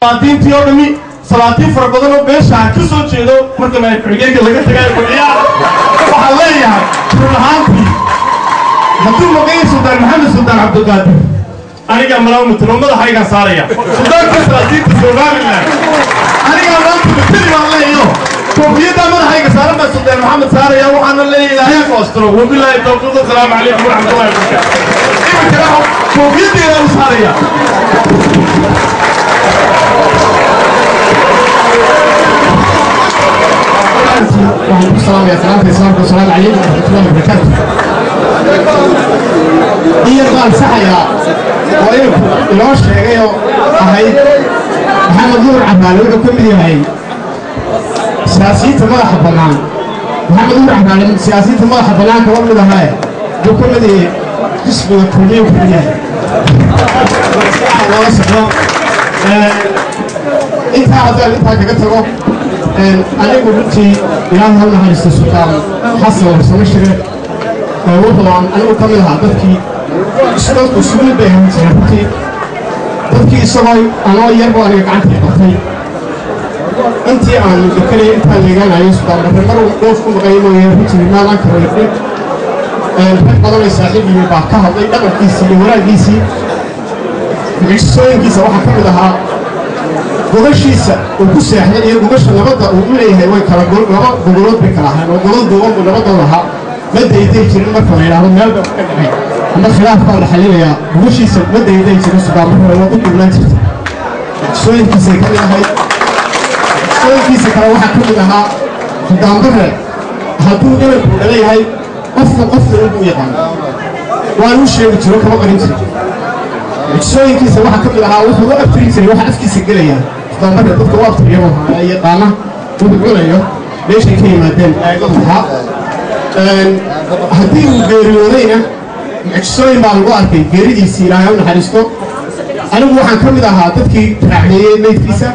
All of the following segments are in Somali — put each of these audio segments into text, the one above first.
Salaadiintii oo dhami, salaatiin fara badan oo beesha aan ka soo jeedo marka maay ku-xigeenka laga tagay fadhiyaan, waxaan leeyahay run ahaantii hadduu maqanya Suldaan Maxamed Suldaan Cabdulqaadir, anigaa malaa matalo, madaxaygaan saaraya suldaanka salaadiinta Somaliland. Anigaa maanta matali baan leeyaho, koofiyaddaa madaxayga saaran baa Suldaan Maxamed saaraya. Waxaana leeyahay Ilaahay ku asturo. Wabilaahi tawfiiq. Asalaamu calaykum waraxmatullahi wabarakaatu. Iminkana koofiyaddeeda u saaraya. Waxaan ku salaamayaa salaamta islaamka, asalaamu calaykum waraxmatullahi wabarakaatu. In yar baan saxayaa oo inanku inoo sheegay oo ahayd Maxamed Nuur Caraale wuxuu ka mid yahay siyaasiyiinta madaxa bannaan. Maxamed Nuur Caraale siyaasiyiinta madaxa bannaan kama mid ahae, wuxuu ka mid yahay xisbiga Kulmiye ka mid yahay. Loola socdo intaa. Haddaan intaa kaga tago, anigu runtii Ilaahay ha u naxariisto Sultaan Xasan Warsamo Shire. Wuxuu aan anigu ka mid ahaa dadkii, dadku isugu mid bay ahaan jireen runtii. Dadkii isagoo anoo yarbo aniga gacantay qabtay intii aan dekanaya, intaan leegaanayo Sultaan Barre mar uu dhoof ku maqaya mooye, runtii maanaan karo yardhin. Rag badan ay saaxiib yihiin baa ka hadlay dhaqankiisii iyo wanaaggiisii. Mucjisooyinkiisa waxaa ka mid ahaa gogashiisa uu ku seexday iyo gogasha nabadda uu u leeyahay way kala laba gogolood bay kala ahayn, oo gogol duuban buu nabadooda ahaa. Ma dayday jirin marka la yidhaahdo meel bay ka dhacay ama khilaaf baa la xallinayaa, gogashiisa ma dayday jirin. Sultaan Barre waa u duubnaan jirta. Mucjisooyinkiisay ka mid ahayd. Mucjisooyinkiisa kale waxaa ka mid ahaa Sultaan Barre hadduu inanku dhala yahay, qofka qofka inbuu yaqaano, waan u sheegi jiro, kama qarin jirin. Mucjisooyinkiisa waxaa ka mid ahaa wuxuu u abtirin jiray waxa afkiisa gelaya. Sultaan Barre dadka u abtiriya buu yaqaana, wuxuu cunayo, meeshay ka yimaadeen aagadu ahaa. Haddii uu geeriyoodayna mucjisooyin baa lagu arkay geeridiisii. Ilaahay u naxariisto. Anigu waxaan ka mid ahaa dadkii raacdeeyey meydkiisa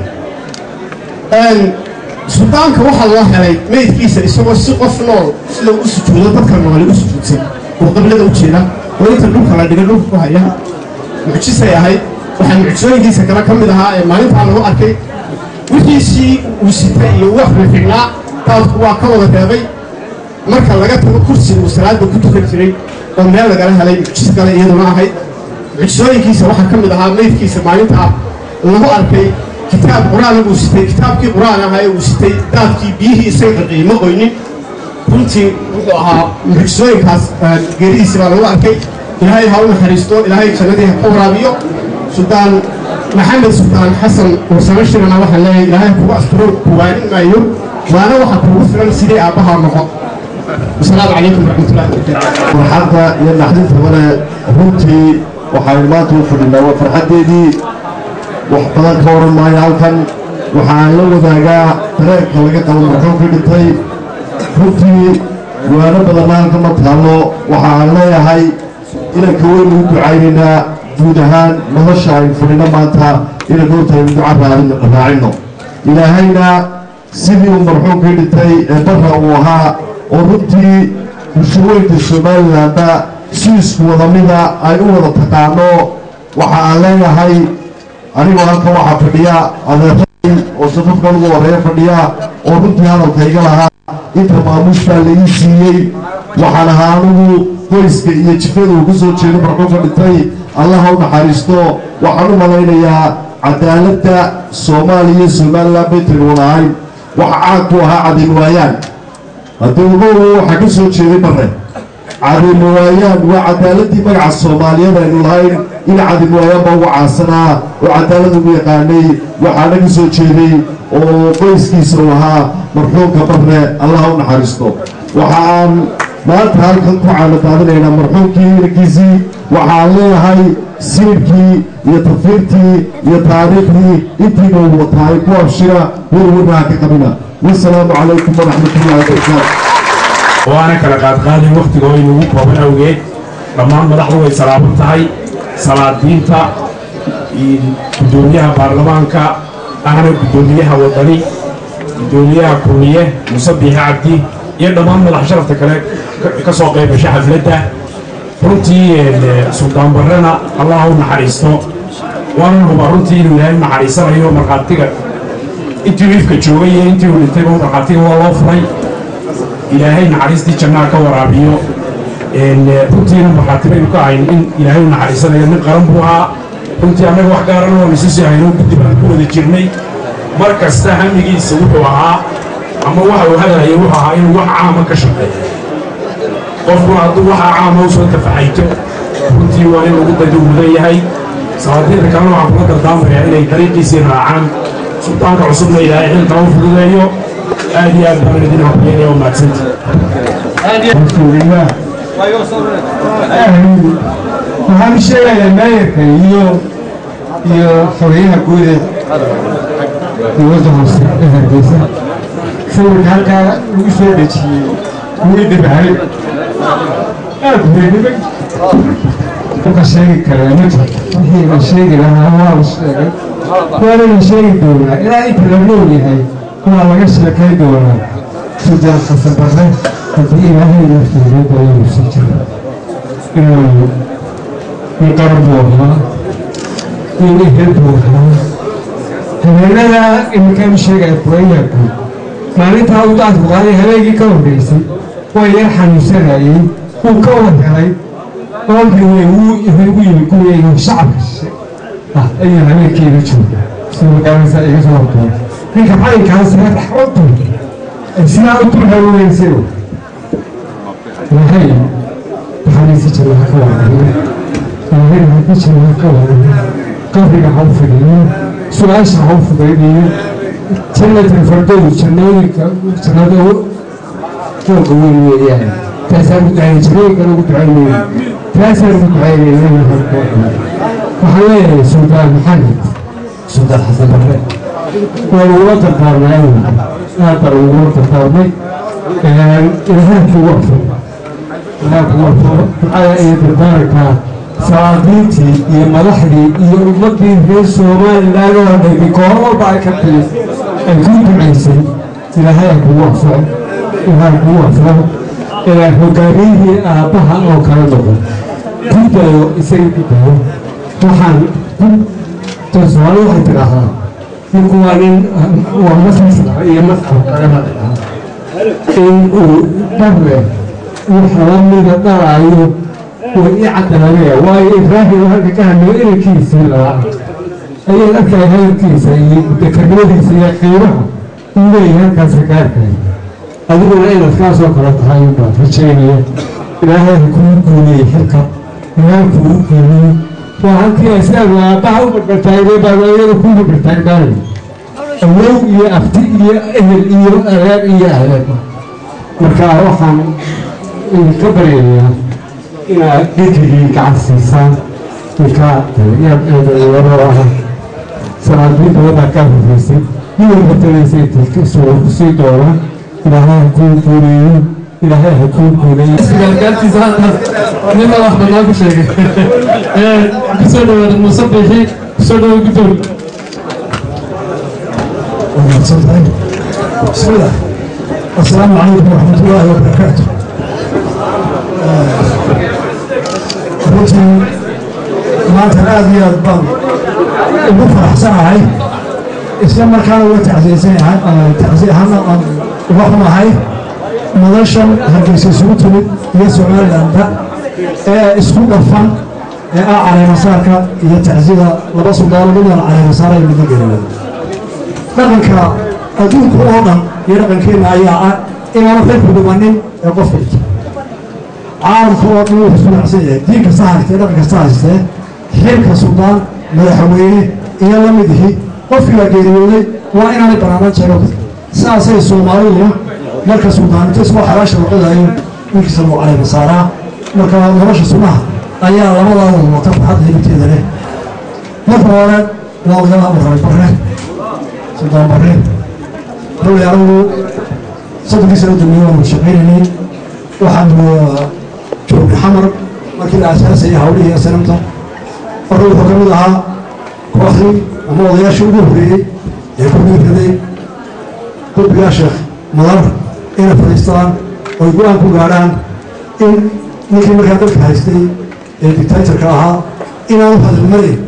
suldaanka. Waxaa loo helay meydkiisa isagoo si qof nool sida u sujuudo dadka nooli u sujuudsan oo qiblada u jeeda oo inta dhulka la dhigay dhulka ku haya. Mucjisay ahayd. Waxaa mucjisooyinkiisa kale ka mid ahaa ee maalintaa lagu arkay wixiisii uu sitay iyo wax rifignaa daadku waa ka wada reebay, marka laga tago kursiga uu salaada ku tukan jiray oo meel lagala helay. Mucjiso kale iyaduna ahayd mucjisooyinkiisa waxaa ka mid ahaa meydkiisa maalintaa lagu arkay kitaab qur-aana uu sitay. Kitaabkii qur-aan ahaa ee uu sitay daadkii biyihii isaga qarqiyey, ma qoynin. Runtii wuxuu ahaa mucjisooyinkaas geeridiisi baa lagu arkay. Ilaahay ha u naxariisto, Ilaahay jannadii ha ka waraabiyo. Suldaan Maxamed Sultaan Xasan Warsamo Shirana waxaan leeyahay Ilaahay kugu asturo, kuwaanin maayo, waana waxa kuugu filan sidii aabbahaa noqo. Wasalaamu calaykum waraxmatullahi wabarakaatu. Farxadda iyo naxdinta male runtii waxaynu maanta u fadhinaa waa farxaddeedii. Wax badan ka oran maayo halkan. Waxaan la wadaagaa dareenka laga qabo marxuumkii dhintay. Runtii waano badanna halkan ma taallo. Waxa aan leeyahay inanka weynu u ducaynaynaa guud ahaan nolosha aynu fadhino maanta inanka horta aynu duca raacinno. Ilaahayna sidii uu marxuumkii dhintay ee barra uu ahaa oo runtii bulshaweynka Somalilandna si isku wada mida ay u wada taqaano. Waxa aan leeyahay anigoo halkan waxaa fadhiya adeeray oo safafkan ugu horreeya fadhiya oo runtii hadalka iga lahaa inta maamuus baa la ii siiyey. Waxaan ahaa anigu qoyska iyo jifada uu ka soo jeedo marxuumka dhintay. Allah ha u naxariisto. Waxaan u malaynayaa cadaaladda Soomaaliya iyo Somaliland bay tiri wada ahayn. Waxa caan ku ahaa Cadin Waayaan. Haddii ugow waxaa ka soo jeeday Barre Cadin Waayaan, waa cadaaladdii magaca Soomaaliyeed aynu lahayn in Cadin Waayaan baa ugu caansanaa oo cadaalad ugu yaqaanay. Waxaana ka soo jeeday oo qoyskiisa uu ahaa marxuumka Barre. Allah ha u naxariisto. Waxa aan maanta halkan ku caanadaadinaynaa marxuumkii inankiisii. Waxaan leeyahay siirkii iyo tafiirtii iyo taariikhdii intiiba uu wataay ku abshira, warwarna ha ka qabina. Wasalaamu calaykum waraxmatullahi wabarakaatu. Waana kala qaadqaadin wakhtiga inugu kooban awgeed. Dhammaan madaxdu way salaaman tahay, salaadiinta, guddoomiyaha baarlamaanka ahna guddoomiyaha Waddani, guddoomiyaha Kulmiye Muuse Biixi Cabdi iyo dhammaan madax sharafta kale ka soo qayb gasha xafladda. Runtii Suldaan Barrena Allah u naxariisto. Waanan hubaa runtii inuu Ilaahay naxariisanayo. Markhaatiga intii ifka joogay iyo intii uu dhintayba markhaatiga waa loo furay. Ilaahay naxariistii jannaha ka waraabiyo. Runtiina markhaati baynu ka ahayn in Ilaahay u naxariisanayo. Nin qaran buu ahaa runtii. Annaga wax gaarana waanu isu sii hayno, guddi baan ku wada jirnay. Mar kasta hamigiisa wuxuu ahaa ama waxa uu hadalaya wuxuu ahaa inuu wax caama ka shaqeeyo. Qofkuna hadduu waxa caama usoo tafaxayto, runtii waa in lagu daydo mudan yahay. Salaadiinta kalena waxaan kula dardaarmayaa inay dariiqiisii raacaan. Suldaanka cusubna Ilaahay xilka u fududeeyo. Aad iyo aad baan idin hambalyeynaya, waa mahadsanta. Rasuulillah. Waxaan u sheegayaa maayarka iyo xogeyaha guud ee dowladda hoose ee Hargeysa, sawirka halkaa lagu soo dhejiyey wuu i dhibcay, aad buu i dhibay. Qofka sheegi karaa ma jirto. Wixii la sheegi lahaa waa la sheegay, waana la sheegi doonaa ilaa inta la nool yahay, waa laga sheekay doonaa. Suldaan Xasan Barre, haddii Ilaahay naftiisa ayuu sii jiro, inuu nin qaran buu ahaa, nin ehel buu ahaa. Habeenada iminkaan sheegaya xogeyaha guud, maalintaa uu daadku qaaday habeenkii ka horreysay waa yar xanuunsanayey, wuu ka war helay oolkii wey, wuu igu yimi gurigayga shacabka shishe ah ayuu habeenkii jooga sida magaalada iga soo hortooy. Ninka caynkaas raxmadu sidaa u dulhaweysay, Ilaahay naxariisi janna ha ka waraabiyo, Ilaahay naxariisi janna ha ka waraabiyo, qabriga ha u fidiyo, su-aasha ha u fudaydiyo, Jannatul Fardows, jannooyinka jannada jooga weyn weeyaan. Taasaan ugu ducaynay, jannooyinkana ugu ducaynay, taasaan ugu ducaynay. Waxaan leeyahay Suldaan Maxamed Suldaan Xasan Barre waa lagula dardaarmay, aad baa lagula dardaarmay. Ilaahay kugu afo, Ilaahay kugu afo. Ducada iyo dardaaranka salaadiintii iyo madaxdii iyo ummaddii reer Somaliland oo dhayday goor walba ay ka timid ay kuu ducaysay, Ilaahay ha kugu afo, Ilaahay kugu afo. Hogaamiyihii aabbaha oo kala noqon, ku dayo isaga, ku dayo. Waxaan Soomaali waxay tidhaahdaa ninku waa nin waa masas iyo masxaf kalema tidhaahdaa in uu barre waxa la mida dhalaayo way i caddaanaya. Waayo, Ibraahim oo halka ka hadlayo inankiisii labaa ayaan arkaya, hadalkiisa iyo mudakarnimadiisa iyo qiimaha uu leeyahay halkaasa ka arkaya. Adiguna inaad kaasoo kale tahay baan rajaynaya. Ilaahay ha kuu guuliyey xilka, Ilaahay kugu guuliyey. Waa halkii ay sidaadu aabbaha u barbartaagnay baan ayada kuu barbartaagnaanay, awow iyo abti iyo ehel iyo adeer iyo adeerba. Marka waxaan idinka baryayaa inaad dhidigii gacan siisaan ninka dhalinyarada ah. Salaadiin badan baa kaa horreysay, nin walba talaysa intay soo kusii doona. Ilaahay ha kuu guuleeyo, Ilaahay ha kuu guuleeyo. Gaalgaartiisa halkaas nin madax bannaan ku sheegay. Kusoo dhawaada Muuse Biixi, kusoo dhawaada guddoon. Wanaagsantahay. Bismillah. Assalaamu calaykum waraxmatullaahi wabarakaatu. Runtii maanta aad iyo aad baan ugu faraxsanahay, isla markaana uga tacsiyeysanahay, tacsiye ahaana aan uga xumahay madashan Hargeysa isugu timid iyo Somalilandba ee isku dhafan ee ah caleemasaarka iyo tacsida laba suldaano, midna caleemasaaraya, midna geeriyooda. Dhaqanka adduunka oo dhan iyo dhaqankeenna ayaa ah inaanu xilku dhimanin ee qofka dhigto. Caalamka oo dhan wuxuu isku raacsan yahay, diin kasta haystee, dhaqan kasta haystee, xilka suldaan, madaxweyne iyo la mid ihi qofkii baa geeriyooday waa inaanay banaanaan jeego. Sidaasay Soomaaliduna marka suldaaninto isagoo xabaasha la qodaayo ninkiisa loo caleema saaraa. Marka nolosha sunnaha ayaa labadaada wata farxadda hilibteeda leh. Marka hore waa lagala warramay Barre, Suldaan Barre. Kolley anigu 30kii sano dambeeyey waanu shaqaynaynay. Waxaanu joognay Xamar markii la aasaasayay hawlihii SNMta. Barre wuxuu ka mid ahaa kooxdii ama odayaashii ugu horreeyey ee ku dhiiraday qudbigaa Sheekh Madar inay fadhiistaan oy go-aan ku gaadhaan in ninkii markaa dalka haystay ee dictatorka ahaa inaanu hadalmarayn.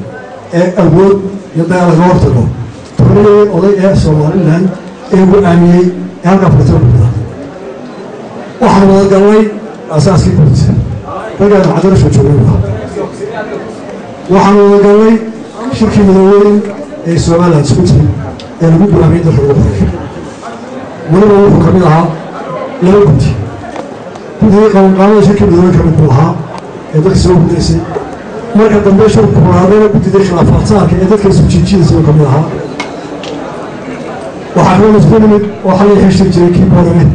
Ee awood iyo dagaal laga hortago, 10-dii oday ee Somaliland ee go-aamiyey ee halkaa furtay buuda. Waxaan wada galnay asaaskii guud, raggaana cadarasho joogay. Waxaan wada galnay shirkii midoobey ee Somaliland isku timid ee lagu go-aamiyey dalka lagu qoray. Weliba wuxuu ka mid ahaa laba guddi, guddigii qabanqaabada shirkii midoobey ka mid buu ahaa ee dadka soo gudaysay. Marka dambe shirku kuraadayna guddidii khilaafaad saarka ee dadka isu jiijiidaysa buu ka mid ahaa. Waxaa kaloo isku nimid oo xalay xishir jiray kii Boorame.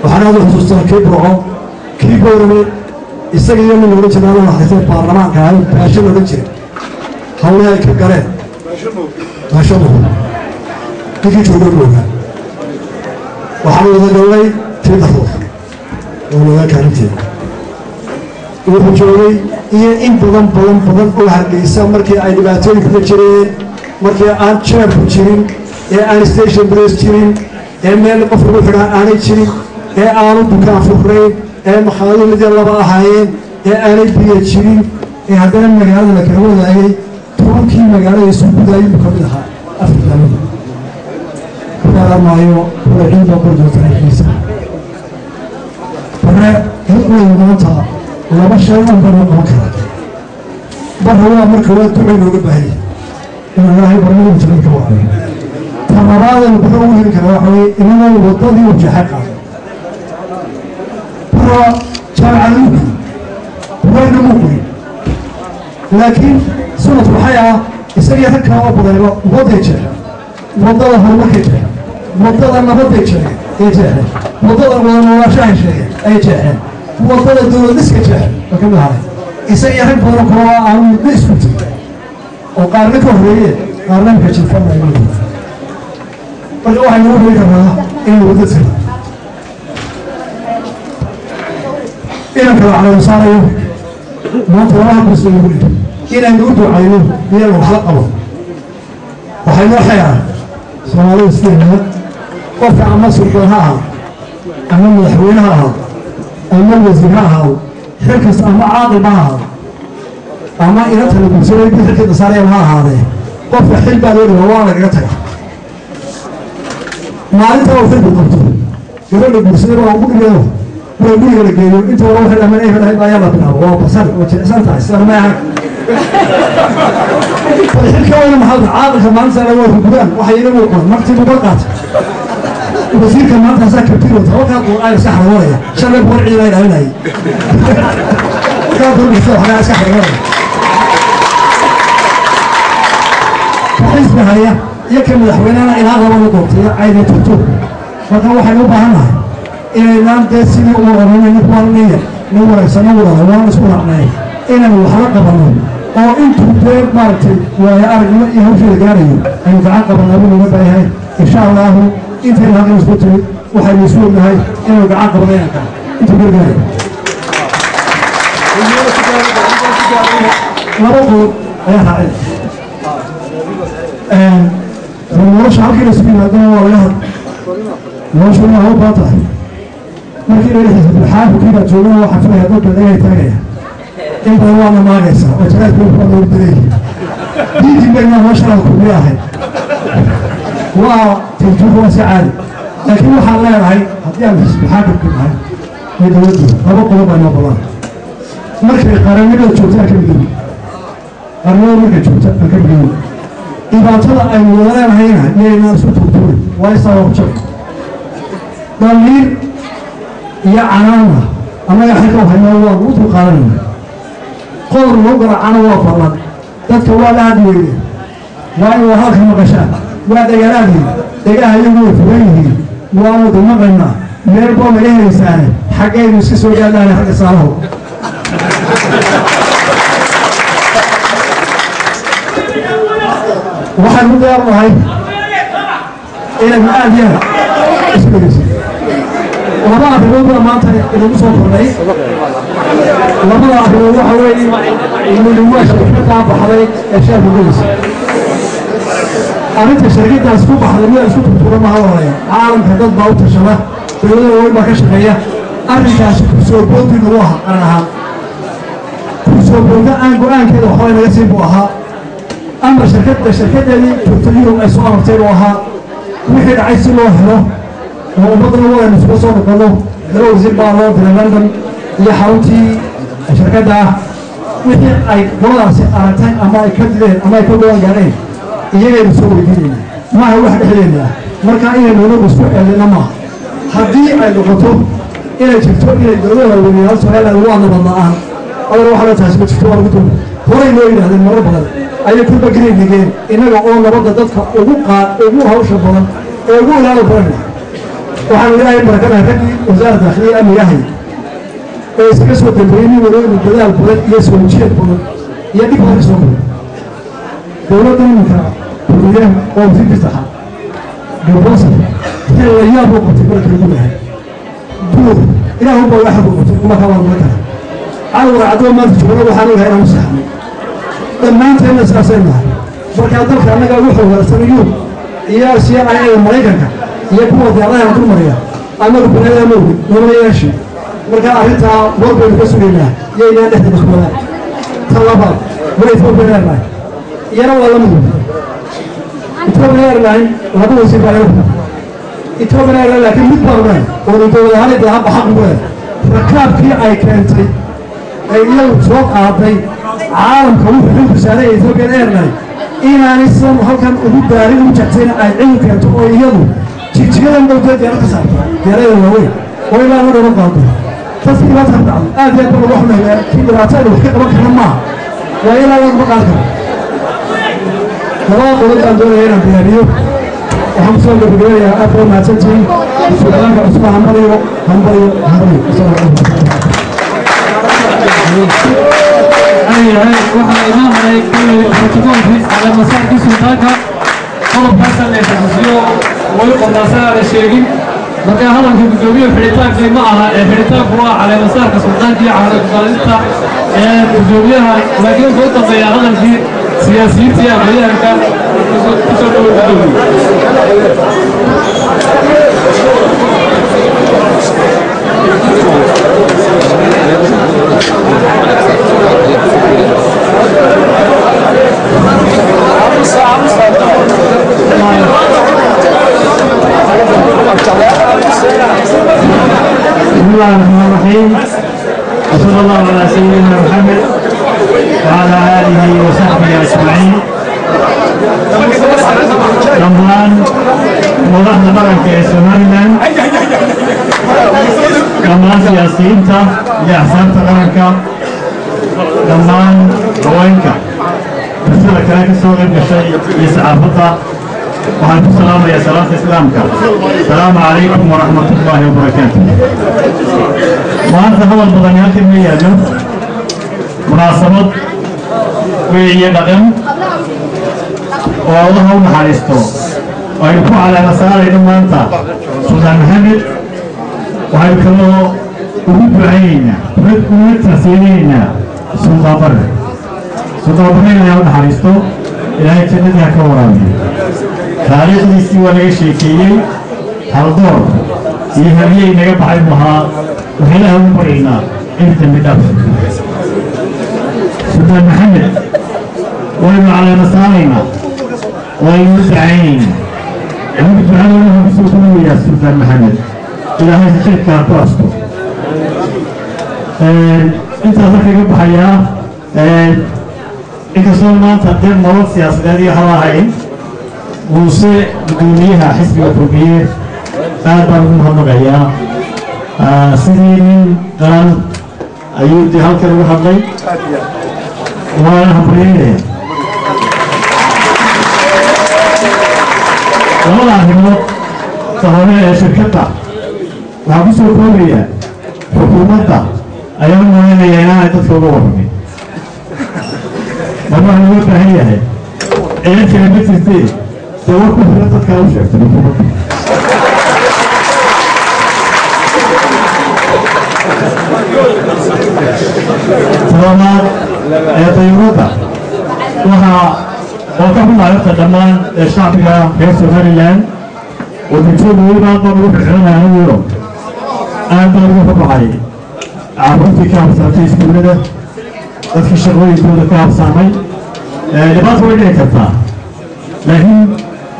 Waxaan aad u xusuustaa kii Burco, kii Boorame, isaga iyo nin odhan jiray, Alla naxariistay, baarlamaanka ahay, Baasho la odhan jiray, hawlihii ay ka galeen. Baasho Nuur ninkii joogay buu ogaa. Waxaan wada galnay tii Daruur oo lagaa kaalinteeda wuxuu joogay iyo in badan badan badan oo Hargeysa markii ay dhibaatooyin kaga jireen, markii aan jeebku jirin, ee aan station police jirin, ee meel qof lagu xidhaa aanay jirin, ee aanu dukaan furnayn, ee makhaayado mid laba ahaayeen, ee aanay biyo jirin, ee haddana magaalada la kala wadaayay, 10-kii magaalada isu gudaayay buu ka mid ahaa. Afrikaamida ku dheeraan maayo, kula ciid baa qori doonta taariikhdiisa. Bare xilqooda maanta laba shay un baa loo qaban karaa. Barra waa marka waa ducay looga baahanya inuu Ilaahay barnada jannada ka waraabiyo. Ta labaadaynu barra ugu heli karaa waxa weeye inagoo waddadii uu jeexay qaado. Barra jaamacada uu geeyey, burayna muu qorin, laakiin sanad waxay ah isagii rag kale oo badaniba wadday jeexeen, waddada horumarkay jeexeen, waddada nabaday jeexeen ay jeexeen, waddada wada noolaashahay sheegeen ay jeexeen, waddada dowlad dhiska jeexeen oo ka mid ahay isagii rag badan kaloo aanu midna isku tegin oo qaarna ka horreeyeen, qaarna imka jiifana. Marka waxaynu u heli karnaa inaynu waddo tirno inanka la caleemo saarayo maanta laba habkas lagu leeyahay inaynu u ducayno iyo wax la qabo. Waxay noo xeeraan Soomaalida sideedaba qofka ama sultaan ha ahaado, ama madaxweyne ha ahaado, ama wasiir ha ahaado, xil kasta, ama caaqil ha ahaado, ama inanta la guursaday mid xilkeeda saaraya ha ahaadee, qofka xil baa loo dhiba, waa lagaga taga maalinta uu xilku qabto. Gabadha guursaday baa ugu dhigeedo waa guriga la geeyo, inta hore waxay dhamaan ay fadhahay ayaa la bilaabo, waa basal, waa jilicsan tahay, sidana ma ahan. Bal xilka weyna maxaa caaqilka maalinta laga waa gudaan waxay inagu qoran martii buu qaatay. Wasiirka maanta asaa kabtiin wata, halkaa qur'aan iska xarawanaya, shalay boqol ciidan ilaalinayay, halkaa durmista waxaa iska xarawanaya. Ka xisbi haya iyo ka madaxweynena ilaa labada doortay cayda turtuur. Marka waxaynu u baahan nahay inaynaan dee sidii u oranay ninku waa nin yar, nin wanaagsan wadada waan isku raacnay inaynu wax la qabanno oo intuu dee maaragtay waayo aragnimo iyo hawsheeda gaarayo aynu gacan qabanaa buu nooga baayahay. Insha Allahu intaynu halkan isku timid waxaynu isu ognahay inaynu gacan qabanno inanka intuu gargaarayo. Laba qodob ayaa raacay nolosha halkii la isugu yimaadana waa laga had noloshu inay hawl badan tahay. Markii la xisbulxaafidkii baa joogana waxaan filaya dad badan inay taagaya, in badan waana maagaysaa oo jaraadka waa loogu diray diidii maynaa nolosha aan kulmiye ahayn, waa tawjiihu, waa si caadi. Laakiin waxaan leedahay haddii aan xisbulxaafidku nahay iyo dowladdu, laba qodob baa inoo badan. Markay qarannimada joogto aan ka midoobi, qarannimada markay joogto aan ka midoobi, dhibaatada aynu wada leenahayna miyaynaan isu tuurtuurin, waa isaa waa ku jabay dhaliil iyo canaana annaga xilka haynaa waa ugu dulqaadanayna. Qodob lagu garaacana waa ballan, dadka waa la hadli weyne, waa in waa halka maqashaan, waa dhagalaadiin, dhagaha iyagu way fugan yihiin, waanu dimaqaynaa, meel boo naga helaysaane xaggaynu iska soo gaadhaane ragga saalaho. Waxaan u diyaar nahay inaynu aad iyo aad isu dhegeyso. Laba arrimood baa maanta inagu soo kordhay. Labada arrimood waxa weeye midi waa shirkaddaa baxday ee sheerka gudaysa. Arrinta shirkaddaas ku baxday mid isku turtura maha walaya, caalamka dad baa u tashada, dowladda waaweyn baa ka shaqeeya arrinkaasi. Kusoo boodi nagu aha qaran ahaan, kusoo booda aan go-aankeeda waxba inaga siin buu ahaa. Amar shirkadda shirkadeedii joogta Yurub ay soo amartay buu ahaa. Wixii dhacay si loo helo oo ummaddana waynu isuga soo noqono, laba wasiir baa loo diray London iyo xaruntii shirkadda ah. Wixii ay qoladaasi aragtay ama ay ka dileen ama ay ka go'aan gaadheen iyagaynu soo weydiinayna, maaha wax dhexdeena ah. Marka inaynu inagu isku eedayna maaha. Haddii ay noqoto inay jirto inay dowladaha weynayaal Somaliland waa nabad la'aan, adana waxaa la taasi ma jirto. Waa lagu dulmi horay loo yidhahdeen marar badan ayay kulba green dhigeen, innaga oo nabadda dadka ugu qaa ugu hawsha badan ee ugu ilaalo badan. Waxaanu Ilaahay barakanahay raggii wasaaradda dakhliya amniga ahay ee isaga soo dambeeyey, nin waliba inuu dadaal badan iyo soo jeed badan iyo dhib badan ka soo maray. Dowladda iminka kulmiye oo wasiirkiisa ahaa Gaboose xil la yaab uu qabtay marka lagu yahay duur Ilaahu baa waxa uu qabtay uma kala warman kara. Cali Warcadoo maanta joogana waxaan ogahay inaanu saxnay dhammaanteenna saasay nahay. Markaa dalka annaga ugu xoogaasan Yurub iyo Asiya ee Maraykanka iyo kuwa diyaaradaha dul maraya, annagu banaada ma ogin noomana yeeshin. Marka arrintaa war baynu ka sugaynaa, yaynaan dhexda isku-wadaan. Ta labaad waa Ethiopian Airline, iyana waa la mid. Ethiopian Airline laba wasiir baa laga Ethiopian Airline, laakiin mid baan ogahay oonu dowlad ahaan dee haba xaq ugu leedahay rakaabkii ay keentay ay iyadu soo qaaday caalamka. Wuxuu xilku saaray Ethiopian Airline inaanay sidan halkan ugu daarin ugu jectayna ay cidu keento oo iyadu Jigjigadan dhowtee diyaarad ka saarto, diyaarada waaweyn oo ilaa la dhaban qaado dadkii dhibaata ka dhacday. Aad iyo aad baa lagu xumeeyaa, laakiin dhibaato aynu wax ka qaban karna maaha, waa ilaa laguma qaadi karo. Labada qodob baan doonaya inaan diyaariyo. Waxaan kusoo gabagabanayaa, aad baa mahadsantihiin. Suldaanka cusba hambaliyo, hambaliyo, hambaliyo. Asalaamu calaykum. Yahay waxaa inoo haray kulley protokoolkii caleemasaarkii suldaanka, qodobkaasa la xasuusiyo way qornaasaa la sheegin. Marka hadalka guddoomiye xidhitaankii ma aha ee xidhitaanku waa caleemasaarka suldaanka iyo caleemasaarista ee guddoomiyaha, laakiin wuxuu u dambeeyaa hadalkii siyaasiyiinta iyo aqoonyahanka. Kusoo dhawow guddoomiye. بسم الله الرحمن الرحيم، وصلى الله على سيدنا محمد وعلى آله وصحبه أجمعين. Dhammaan madaxda dhaqanka ee Somaliland, dhammaan siyaasiyiinta iyo axsaabta qaranka, dhammaan haweenka, bulshada kale ka soo qayb gashay iyo saxaafadda, waxaan ku salaamayaa salaamta islaamka: asalaamu calaykum waraxmat ullaahi wabarakaatu. Maanta hadal badani halkan ma yaallo. Munaasabad weeye dhaqan oo Allaha u naxariisto aynu ku caleema saarayno maanta Suldaan Maxamed. Waxaynu kaloo ugu ducaynaynaa una tacsiyeynaynaa Suldaan Barre. Suldaan Barre Ilaahay u naxariisto, Ilaahay jannadii ha ka waraabiyo. Taariikhdiisii waa laga sheekeeyey, haldoor iyo habyey naga baxay buu ahaa. Waxaan Ilaahay ugu baryaynaa in dembi dhaaf. Suldaan Maxamed waynu caleema saaraynaa, waynu u ducaynaynaa. Anigu ducada waxaan kusoo koobayaa, Suldaan Maxamed Ilaahay xilkaa ku asto. Intaas marka iga baxayaa, inkastoo maanta dee nolol siyaasadeed iyo waxba ahayn, Muuse guddoomiyaha xisbiga Kulmiye aad baan ugu mahadnaqayaa. Sidii nin qaran ayuu dee halkan uga hadlay, waana hambalyeynaya. Labada arrimood ta hore ee shirkadda waxaan ku soo koobayaa, xukuumadda ayaan u malaynayaa inaanay dadka uga warramin. Marka waxaa looga baahan yahay ciidan kale ma jirtee, dee war ku filan dadkaa u sheegtay xukuumadda. Talabaad ee dayuuradda, waxaa oo ka xumaay horta dhammaan ee shacbiga reer Somaliland wadajooga weliba aad baan ugu xirxiranaya anigu, aad baan ugu xumahay carruurtii ka habsaamtay iskuullada, dadkii shaqooyinkooda ka habsaamay. Dhibaata way dhici kartaa, laakiin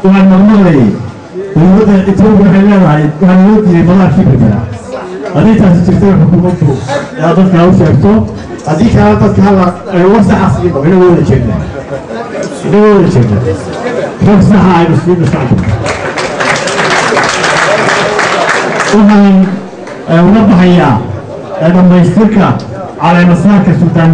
waxaan maqmaqlayay dowladda Etoobiya waxay leedahay waxaa loo diiday madaarkii Berbera. Haddii taasi jirtay, xukuumaddu inaad dadka u sheegto, haddii kalena dadka hala war saxa siino. Inagoo wada jeedna, inagoo wada jeedna, xog saxa aynu siino shacbiga. Waxaan uga baxayaa dhammaystirka caleemasaarka Sultaan.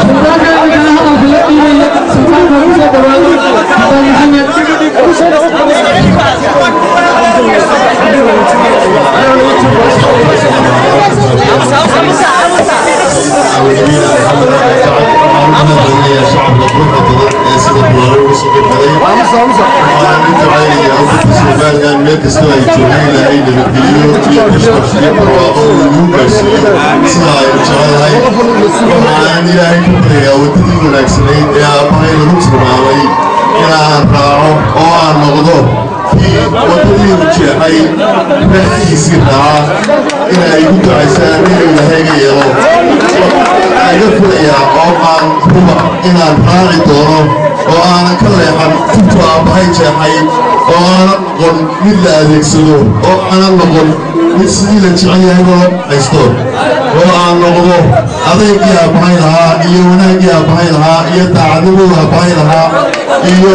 Sultaanka iminkana hadalka la dhiibaya. Sultaanka ku soo dhawaado, Sultaan Maxamed. Shacabka quruxda badan ee sida bulaalo uga soo qeybgalay, waxaan u ducaynayaa ummadda Somaliland meel kastoo ay joogaan, Ilaahay nabadgeliyo iyo bashbash iyo barwaaqo uu igu gaarsiiyo sida aynu jecelahay. Waxaan Ilaahay ku baryayaa waddadii wanaagsanayd ee aabbahay lagu tilmaamay inaan raaco oo aan noqdo kii waddadii uu jeexay raadkiisii raaca. Inay igu ducaysaan inuu Ilaahay iga yeelo waxaan iga filayaa oo aan huba inaan raaci doono oo aanan ka leexan tubtu aabbahay jeexay, oo aanan noqon mid la adeegsado, oo aanan noqon mid sidii la jecel yahay loo haysto, oo aan noqdo adeegii aabbahay lahaa iyo wanaaggii aabbahay lahaa iyo daacadnimadii aabbahay lahaa iyo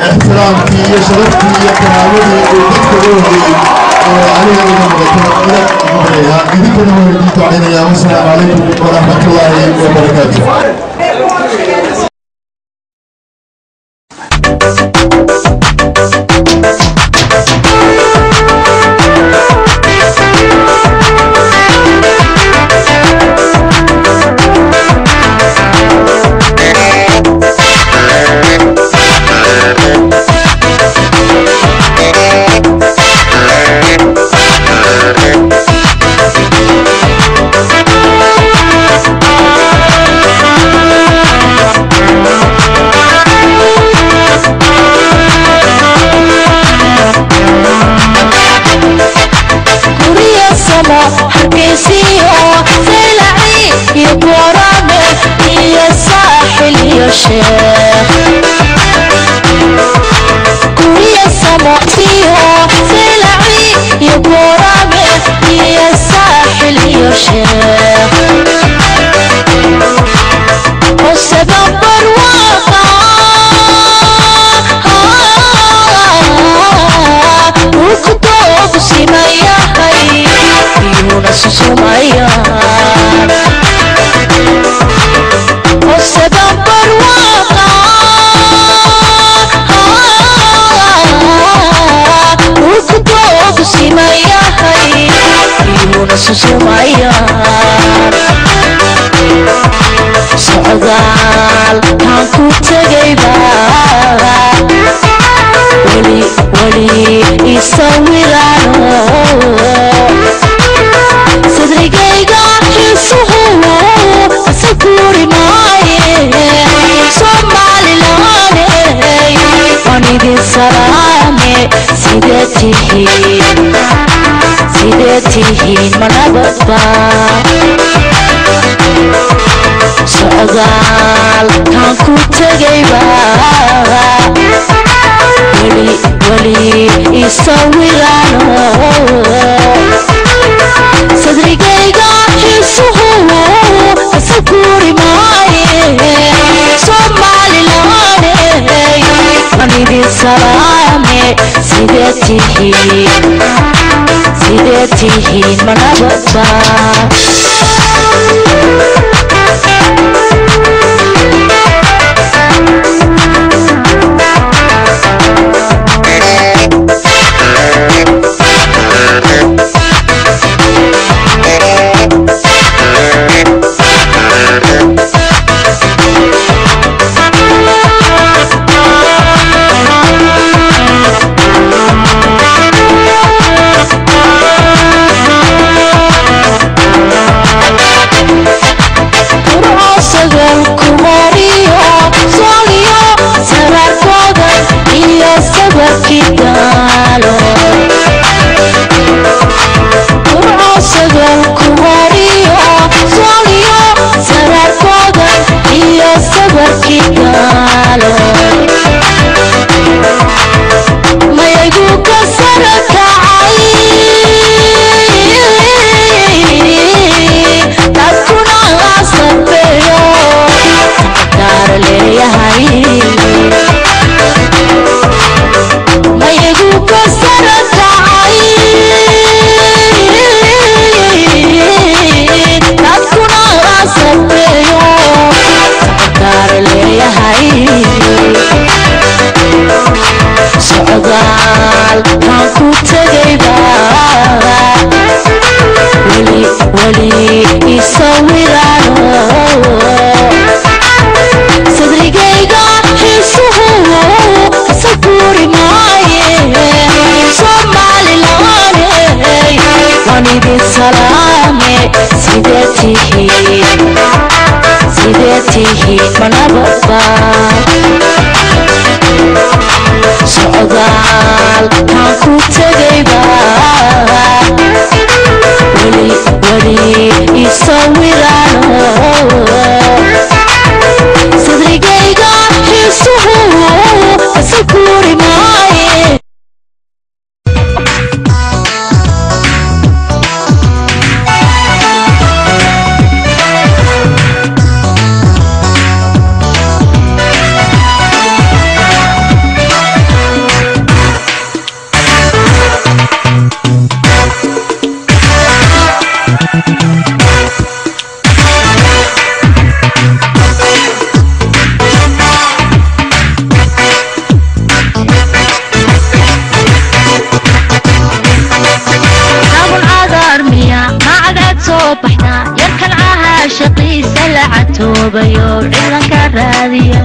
ixtiraamkii iyo sharaftii iyo karaamadii uu dadka u hayay oo aniga iga noqoto. Ilaah ugu baryayaa, idinkana waan idiin ducaynayaa. Wasalaamu calaykum waraxmatullaahi wabarakaatu. Guriyasamo Hargeysiyo Saylaci iyo Boorame iyo Saaxil iyo Sheekh. Guriyasamo iyo Saylaci iyo Boorame iyo Saaxil iyo Sheekh oo barwaaqa dhulku doogu simayahay, biyuhuna susumayaan oo saban barwaaqa dhulku doogu simayahay, biyuhuna susumayaan. Socdaal kaan ku tegayba weli weli isawiraano, sadrigayga xiisuhu asaguri maaye. Somalilaane waan idin salaame, sidee tihiin, sidee tihiin, ma nabadba? Socdaal kaan ku tegayba weli weli isawiraano, sadrigayga xiisuhu asaguri maaye. Somalilaane waan idin salaame, sidee tihiin, sidee tihiin, ma nabadba? Socdaal kaan ku tegayba weli weli isawiraano sadrigayga xiisuhu kasakuri maaye Somalilaney waan idin salaame sidee tihiin sidee tihiin manabadba socdaal kaan ku tegayba weli weli isawiraano sadrigayga xiisuhu kasakuri maaye. Sabun cagaar miya macadaad soo baxdaa yarkan cahaa shaqiisa la catoobayo ciidanka raadiya.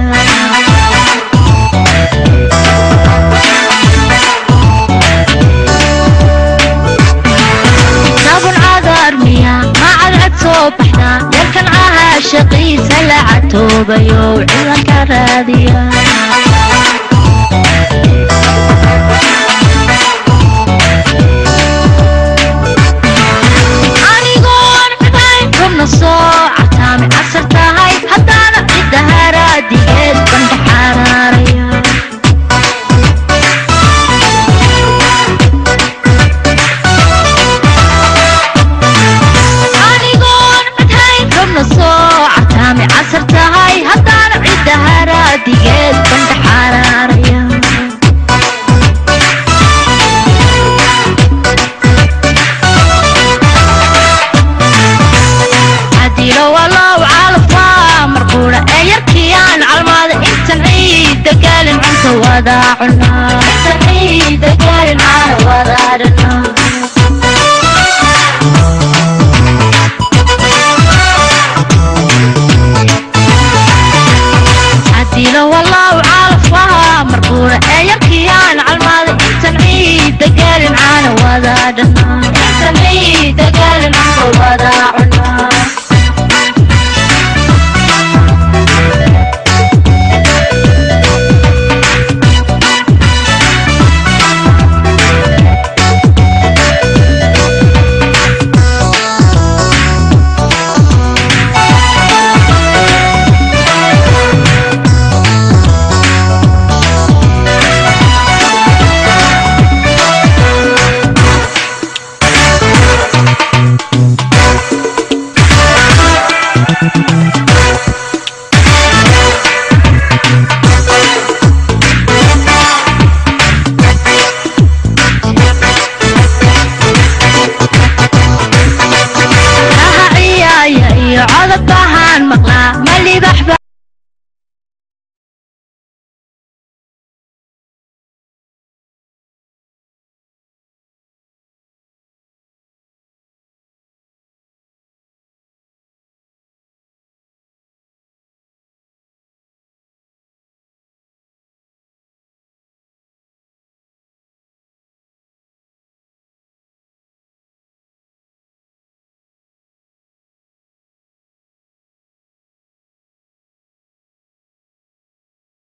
Sabun cagaar miya macadaad soo baxdaa yarkan cahaa shaqiisa la catoobayo ciidanka raadiya. Anigoon cidayn rubna soo cataami casar tahay haddaana cidda haraadigeed bandha xaraaraya. Anigoon cidhayn rubna soo cataami casar tahay haddaana cidda haraadigeed bandha xaraaraya. Cadilo walow calafwa marquura ee yarkiyaan calmaada intan ciidda gaalin cunta wada cunaa intan ciidda gaalin caana wada dhanaa.